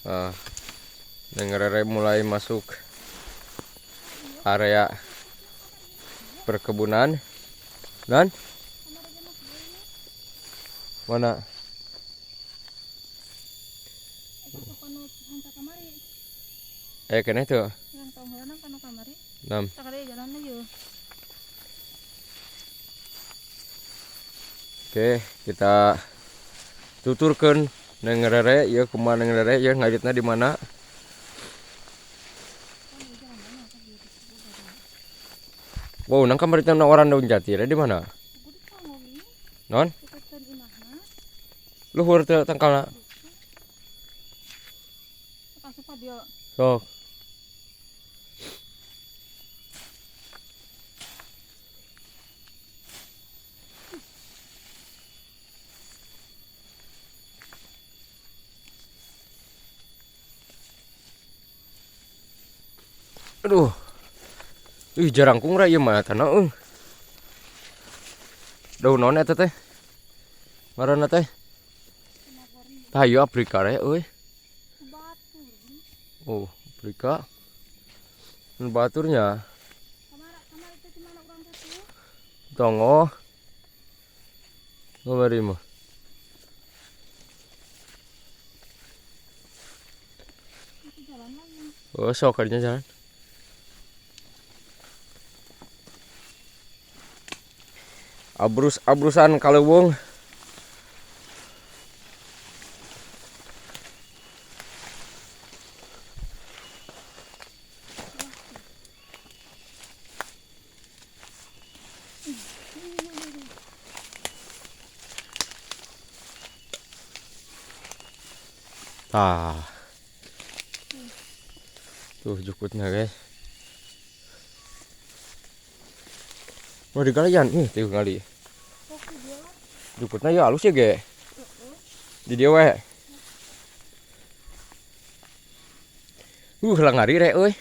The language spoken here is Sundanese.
Ah, Neng Rere mulai masuk area perkebunan. Dan mana? Kena itu. 6. Oke, kita tuturkan Neng Rere, ya kumaha Neng Rere, ya ngaritna di mana? Wow, nang kamari teh orang daun jati di mana? Non? Luhur teu tangkalna. Sok. Aduh. Ih, jarangkung ra ieu mah tanah euy. Daun naon eta teh? Ngaranna teh? Tah ieu Afrika re euy. Oh, Afrika. Nu baturnya. Tongo. Nomor 5. Oh, sok kadinya jalan. Abrus-abrusan kalewung. Tah. Tuh jukutnya, guys. Wah, digalian nih, tuh kali. Jukutnya ya halus ya, ge. Di dia we. Langari re euy.